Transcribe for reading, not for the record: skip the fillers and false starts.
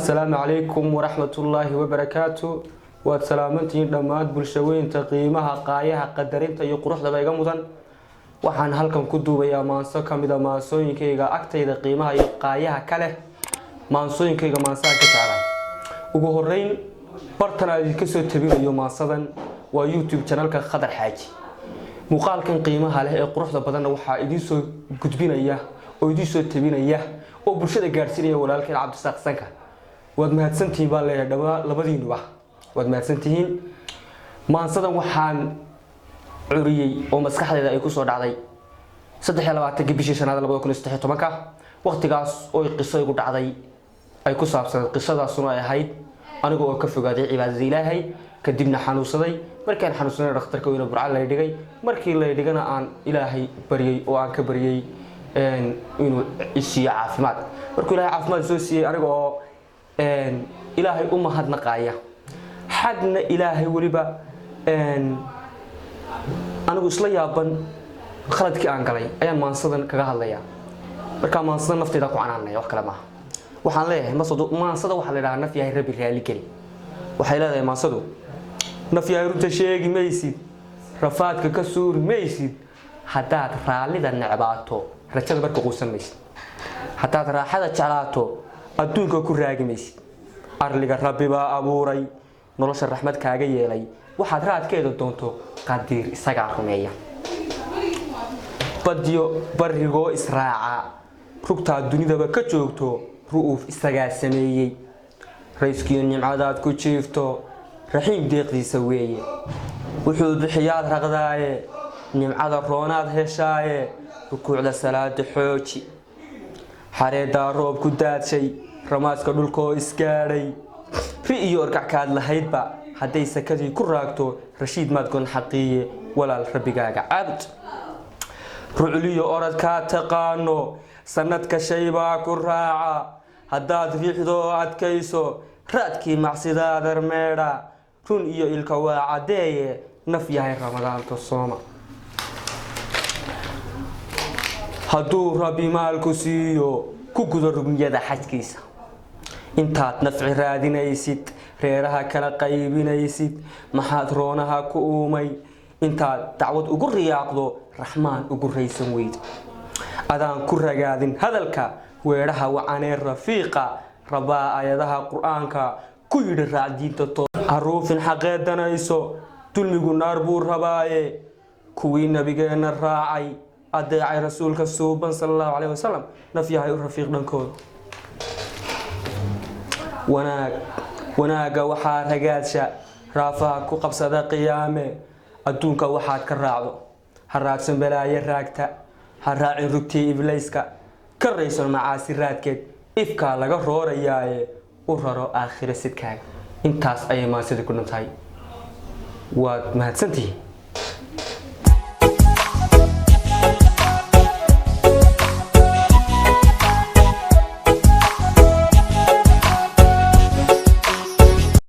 Assalaamu calaykum waraxmatullaahi wabarakaatu. Waad salaamantihiin dhammaan bulshaweynta qiimaha, qaayaha, qadarinta iyo quruxdaba iga mudan. Waxaan halkan ku duubayaa maanso ka mida maansooyinkayga agtayda qiimaha iyo qaayaha ka leh, maansooyinkayga maansaan ka jeclahay. Ugu horeyn, bartan aan idinka soo tabinayo maansadan waa YouTube channelka Khadar Xaaji. Muuqaalkan qiimaha leh ee quruxda badanna waxaa idiin soo gudbinaya oo idiin soo tabinaya oo bulshada gaadhsiinaya walaalkeen Cabdisaaq Sanka. Waad mahadsantihiin baan leeyahay dhawaa labadiinuba, waad mahadsantihiin. Maansadan waxaan curiyey oo maskaxdeeda ay kusoo dhacday 23-kii bishii shanaad 2013-ka, waqtigaas oo qiso igu dhacday ay ku saabsanayd. Qisadaasuna ay ahayd aniga oo ka fogaaday cibaadada Ilaahay, kadibna xanuunsaday. Markaan xanuunsaday, dhakhtarka weyne Burca lay dhigay. Markii lay dhigana, aan Ilaahay baryay oo aan ka baryay inuu isiiyo caafimaad. Markuu Ilaahay caafimaad soo siiyey, aniga oo Ilaahay u mahadnaqaaya, xagna Ilaahay weliba anigu isla yaaban khaladkii aan galay, ayaan maansadan kaga hadlayaa. Markaa maansadan nafteyda ku canaanaya, wax kale maaha. Waxaan leeyahay maansada waxaa la idhahaa "Naf yahay Rabbi raali geli". Waxay leedahay maansadu: Naf yahay, runta sheegi maysid, rafaadka ka suuri maysid, haddaad raallida necbaato, rajada marka quusan maysid, haddaad raaxada jeclaato, adduunka ku raagi maysid. Arliga Rabbi baa abuuray, nolosha raxmad kaaga yeelay, waxaad raadkeeda doonto qadiir isagaa rumeeya. Badyo barrigoo israaca, rugtaad dunidaba ka joogto, ru'uuf isagaa sameeyey. Rayskiyo nimcadaad ku jiifto, raxiim deeqdiisa weeye. Wuxuu bixiyaad raqdaaye, nimcada roonaad heshaaye, rukuucda salaada xooji. Xareedaa roob ku daadshay, ramaaska dhulkoo isgaadhay, ri iyo orgackaad lahaydba hadday sakadii ku raagto, rashiid maad gon xaqiiye. Walaal, Rabbigaaga caabud. Rucliyo orodkaa taqaano, sanadka shaybaa ku raaca, haddaad riixdoo adkayso, raadkii macsidaadar meedha. Run iyo ilka waa caddeeye, naf yahay, Ramadaanka sooma. Hadduu Rabbi maalku siiyo, ku gudo rugniyada xajkiisa. Intaad nafci raadinaysid, reeraha kala qaybinaysid, maxaad roonaha ku uumay? Intaad dacwad ugu riyaaqdo, Raxmaan ugu raysan weyd. Adaan ku ragaadin hadalka, weedhaha wacanee rafiiqa rabaa, aayadaha Qur-aanka ku yidhi raac diinta. Haruufin xaqeedanayso, dulmigu naar buu rabaaye. Kuwii nabigeenna raacay, adeecay rasuulka suuban sala Allahu caleyhi wasalam, naf yahay u rafiiq dhankooda. Wanaag wanaagga waxaa ragaadsha, raafaha ku qabsada qiyaame. Adduunka waxaad ka raacdo, ha raadsan balaayo raagta, ha raacin rugtii iblayska, ka rayson macaasi raadkeed, ifkaa laga roorayaaye, u raro aakhiro sidkaaga. Intaas ayay maansida ku dhantahay. Waad mahadsantihiin.